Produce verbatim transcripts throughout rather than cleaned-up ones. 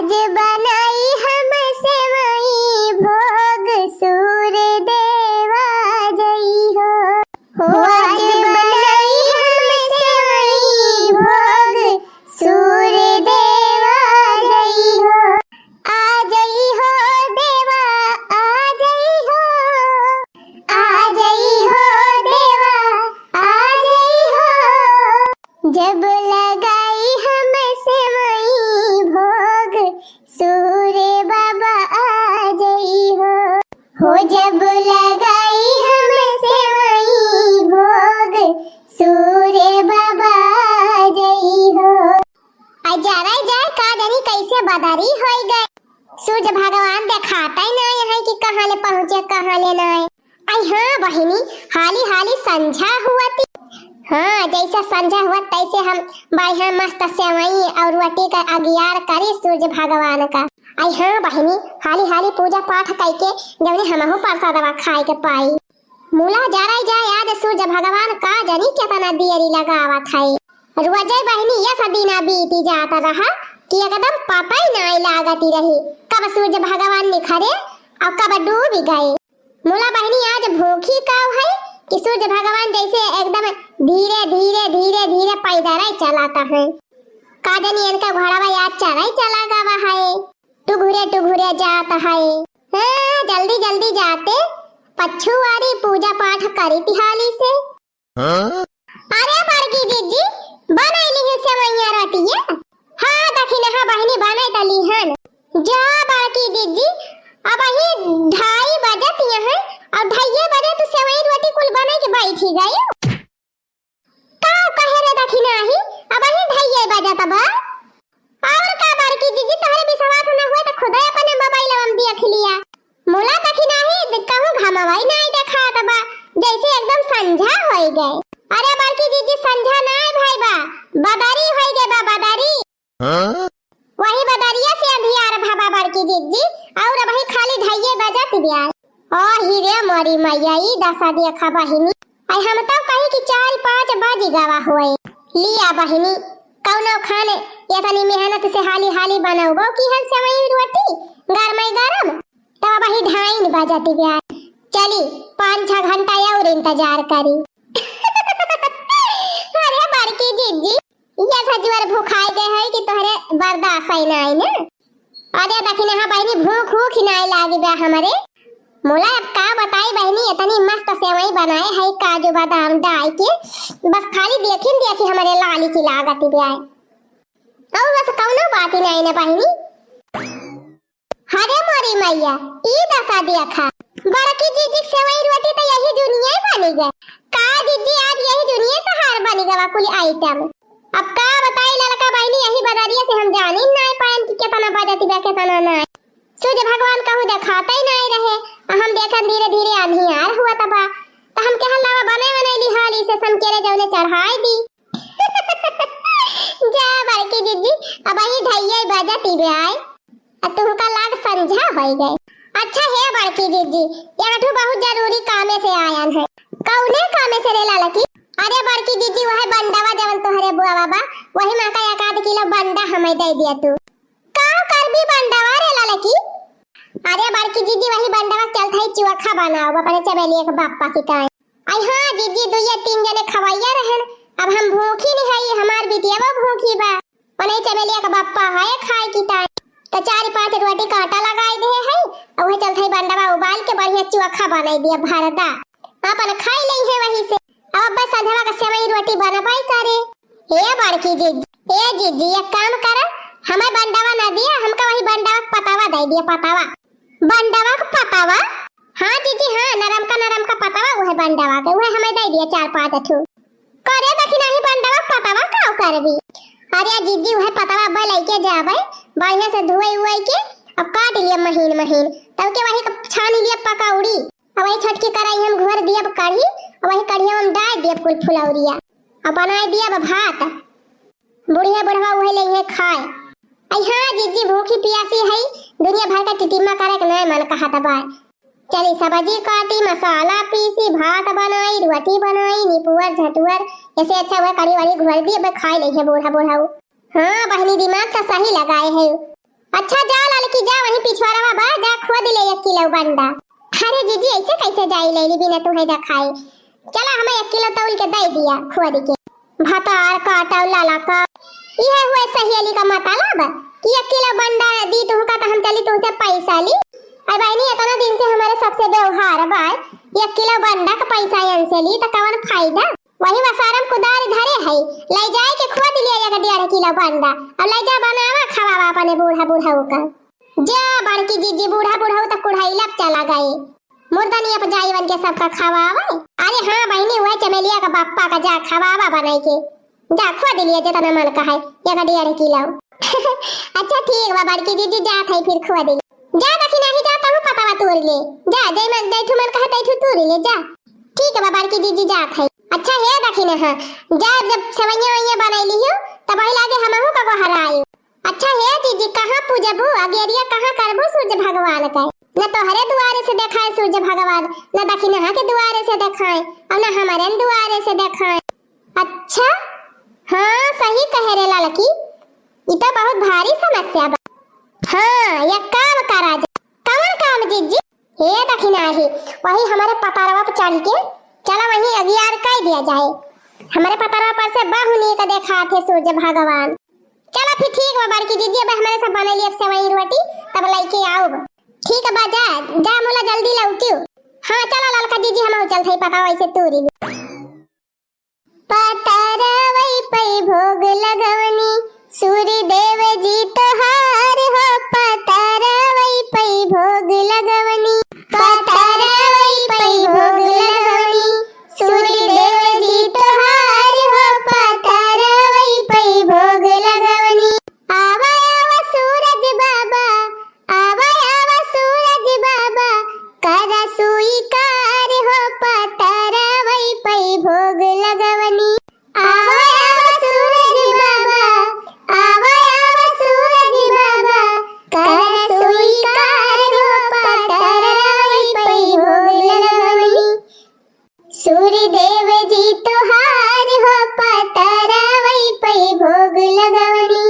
आज बनाई हम सेवई भोग, सूर्य देवा जई हो। हो आज बनाई हम सेवई भोग, सूर्य देवा जई हो। आ जई हो देवा, आ जई हो। आ जई हो देवा, आ जई हो। जब लगाई हम सेवई भोग, सूर्य बाबा आ जई हो। हो जब लगाई हम सेवई भोग, सूर्य बाबा आ जई हो। आ जरा जाए का जानी कैसे बदरी होई गए। सूर्य भगवान देखाता ही नहीं है कि कहाँ ले पहुँचे, कहाँ ले नहीं। आई हाँ बहिनी, हाली हाली संझा हुआ थी। हाँ, जैसे संझा हुआ तैसे हम बढ़िया मस्त सेवई और रोटी का अगियार करी सूर्य भगवान का। आई हाँ बहिनी, हाली हाली पूजा पाठ करके जौने हमहू प्रसादवा खाए के पाई। मुला जराई जाए आज सूर्य भगवान का जानी केतना देरी लगावत है। रोजै बहिनी ये सदीना बीती जात रहा कि एकदम पता ही नाई लागती रही कब सूर्य भगवान निखरे और कब डूब गए। मुला बहिनी आज भूखी काव है कि सूर्य भगवान जैसे एकदम धीरे धीरे धीरे धीरे पैदल ही चलाता है। का जानी इनका घोड़वा याद चढ़ाई चला गवा है, टुघुरे टुघुरे जात है। हाँ, जल्दी जल्दी जाते पच्छू वारी पूजा पाठ करी तिहाली से। हाँ? अरे बड़की जिज्जी, बनैली है सेवैया रोटिया? हाँ दखिनहा बहिनी, बनाई तली हन। जा बड़की जिज्जी, अबही ढाई बजत यहाँ, और ढाइये बजे तू सेवई रोटी कुल बनाई के बैठी गई। का कहे रे दखिनही, अबही ढाइये बजत बा। और का बड़की जिज्जी, तोहरे विश्वास न हुए त खुदे अपने मोबाइल में देख लिया। मुला दखिनही, कहूँ घमवाई नाई देखात बा, जैसे एकदम संझा होई गए। अरे बड़की जिज्जी, संझा नाई भाई बा, बदरी होई गए बा, बदरी। हाँ? वही बदरिया से अंधियार भवा बड़की जिज्जी, और अबही खाली ढाइये बजत बिया। ओ ही रे मोरी मैया, ई दशा देखा बहिनी। आई हम तो कही कि चार पाँच बज गवा होए। लिया बहिनी, कौनो खाने इतनी मेहनत से हाली हाली बनौबो की हम सेवई रोटी गरमई गरम, तो अबही ढाइन बजत बिया। चली, पाँच छह घंटा और इंतजार करी। अरे बड़की जिज्जी, ये सजुअर भुखाए गए है कि तोहरे बर्दाश्त ही नाई ना। अरे दखिनहा बहिनी, भूख ऊख ही नाई लागी बा हमरे। मुला अब का बताई बहिनी, इतनी मस्त सेवई बनाए है काजू बादाम डाल के, बस खाली देखिन देखी हमरे लाली की लागत बा। और बस कौनो बात ही नाई ना बहिनी। अरे मोरी मैया, ई दशा देखा। बड़की जिज्जी के सेवई रोटी तो यही दुनिया ही बनी गए। का जिज्जी, आज यही दुनिया तहार बनी गवा कुल आइटम। अब का बताई ललका बहिनी, यही बदरिया से हम जानी नाई पाएन कि केतना बजत बा, केतना नाई। सूर्य भगवान कहूँ देखाते ही नाई रहे, आ हम देखन धीरे धीरे अंधियार हुआ तबा, तो हम कहन लावा बने बने लिहाली से समकेरे जौने चढ़ाई दी। जा बड़की जिज्जी, अबही ढाइये बजत बा आए, आ तुमका लाग संझा होई गए। अच्छा हे बड़की जिज्जी, एक ठो बहुत जरूरी कामे से आयन है। कौने कामे से रे ललकी? अरे बड़की जिज्जी, वह बंडवा जवन तोहरे बुआ बाबा, वही मा का एक आध किलो बंडा हमें दे दिया तू। का करबी बंडवा रे ललकी? अरे बड़की जिज्जी, वही बंडवा के चलत है चोखा बनाओ अपने चमेलिया के बापा की ताई। आई हाँ जिज्जी, दुइये तीन जने खवैया रहन, अब हम भूखी नहीं हई, हमार बिटिया वो भूखी बा। ओने चमेलिया के बापा है खाए की ताई, तो चार पाँच रोटी का आटा लगाई दे है, और वही चलत है बंडवा उबाल के बढ़िया चोखा बनाई दिया भरदा, अपन खाई लेई है वही से। अब अब्बे संझवा का सेवई रोटी बनबाई करे। ए बड़की जिज्जी, ए जिज्जी, एक काम कर, हमें बंडवा ना दिया, हमका वही बंडवा के पतावा दे दिया, पतावा। बंडवा के पतावा? हाँ जिज्जी, हाँ, नरमका नरमका पतावा, उहे बंडवा के, उहे हमें दे दिया चार पाँच ठू। करे दखिनही बंडवा के पतावा का करबी? अरे जिज्जी, उहे पतावा अब्बे लेके जाबे, बढ़िया से धोए उए के, अब काट लिया महीन महीन, तब के वही के छान लिया पकौड़ी। अब वही छोटकी कढ़ाई हम घोर दियब कढ़ी, अब वही कढ़िया हम डाल दियब कुल फुलौरिया, अब बनाए दियब भात। बुढ़िया बुढ़वा उहे लेइहे खाए। आई हाँ जिज्जी, भूखी पियासी है, दुनिया भर का टिटिमा करे के नए मन कहत बा। चली सब्जी काटी, मसाला पीसी, भात बनाई, रोटी बनाई, निपुअर झटुअर, ऐसे अच्छा हुआ कढ़ी वढ़ी घोर दी, अब खाए लेइहे बूढ़ा बुढ़ऊ। हाँ बहिनी, दिमाग तो सही लगाए है। अच्छा ले एक किलो बंडा। अरे जीजी, ऐसे कैसे जाई लैली बिना तुहे देखाए? चला, हमें एक किलो तौल के दे दिया, खोद के। भतार काटौ ललका। इहे हुए सहेली का मतलब कि एक किलो बंडा दी तुहका तो हम चली तुहसे पैसा ली। अरे बहिनी, इतना दिन से हमारे सबसे व्यवहार बा, एक किलो बंडा का पैसा इनसे ली तो कौन फायदा? वही वसारम कुदार धरे है, ले जाए के खोद लिया एक डेढ़ किलो बंडा, अब ले जा बनावा खवावा अपने बूढ़ा बुढ़ऊ का। जा बड़की जीजी, बूढ़ा बुढ़ऊ तो कुढ़ैला पे चला गए। मुर्दनी अब जाइवन के सबका खवावे। अरे हाँ बहिनी, वह चमेलिया का बप्पा का जा खवावा बनाई के। जा खोद लिया जितना मन का है, एक डेढ़ किलो। अच्छा ठीक बा बड़की जीजी, जात है फिर खोद ले। जा दखिनही जा, तहू पतवा तोड़ ले। जा, जै मन, जैठू मन कहे तैठू तोड़ ले, जा। ठीक बा बड़की जीजी, जात है। अच्छा हे दखिनहा, जा जब सेवैया वैया बनाई लियो, तब वही लागे हमहू का गोहराई। अच्छा हे जीजी, कहाँ पूजबू? अगेरिया कहाँ करबू सूरज भगवान का? न तोहरे दुआरे से देखाए सूरज भगवान, न दखिनहा के दुआरे से देखाए, और न हमारे दुआरे से देखाए। अच्छा, हाँ, सही कहे रे ललकी, ई तो बहुत भारी समस्या बा। हाँ, एक काम करा जा। कौन काम जीजी? हे दखिनही, वही हमारे पतरवा पे चढ़ के, चला वहीं अगियार कई दिया जाए। हमारे पतरवा पर से बहु नीक देखात है सूरज भगवान। चला फिर ठीक बा बड़की जीजी, अब हमारे सब बनैली अब सेवई रोटी, तब लइके आउब। ठीक बा, जा, जा मुला जल्दी लौटियो। हाँ चला ललका जीजी, हम चलत हई पतवा वैसे तूरी। पतरवई पै भोग लगवनी, सूर्य देव जी तोहार हो, पतरवई पै भोग लगवनी। पतरवई पै भोग लगवनी, सूर्य देव जी तोहार हो, पतरवई पै भोग लगवनी। आवा आवा सूरज बाबा, आवा आवा सूरज बाबा, करा स्वीकार हो, पतरवई पै भोग लगवनी। आवा आवा सूरज बाबा, आवा आवा सूरज बाबा, करा स्वीकार हो, पतरवई पै भोग लगवनी। सूर्य देव जी तोहार हो, पतरवई पै भोग लगवनी।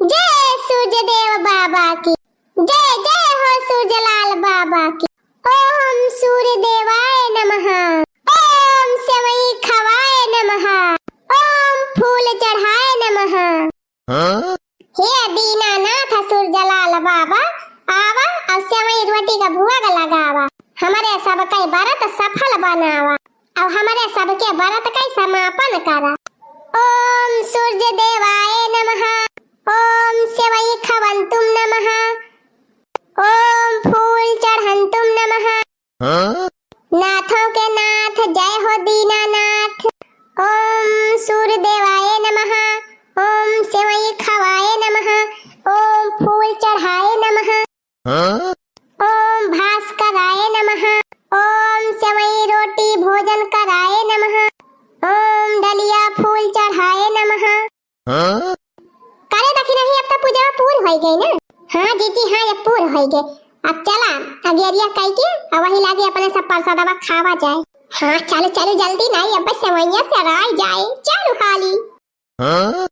जय सूर्य देव बाबा की, जय जय हो सूर्य लाल बाबा की। ओम सूर्य देवाय नमः, ओम सेवई खवाय नमः, ओम फूल चढ़ाय नमः। हाँ? हे दीनानाथ सूरजलाल बाबा, आवा और सेवई रोटी का भोग लगावा, हमरे सबके व्रत सफल बनावा और हमरे सबके व्रत के समापन करा। ओम सूर्य देवाय नमः, ओम सेवई खवंतुम नमः, ओम फूल चढ़ंतुम नमः। हाँ? नाथों के नाथ जय हो दीनानाथ। ओम सूर्य देवाय नमः, ओम सेवई खवाय नमः, ओम फूल चढ़ाय नमः। हाँ? ओम भास्कराय नमः, ओम सेवई रोटी भोजन कराय नमः, ओम डलिया फूल चढ़ाय नमः। हाँ? करे दखिनही, अब तो पूजा पूर होइ गई ना। हाँ जीजी, हाँ, अब पूर होइ गई। अब चला अगेरिया कई के, अब वही लागे अपने सब प्रसादवा खावा जाए। हाँ, चलो, चलो, जल्दी नहीं, अब सेवइया सराय जाए, चलो हाली। हाँ?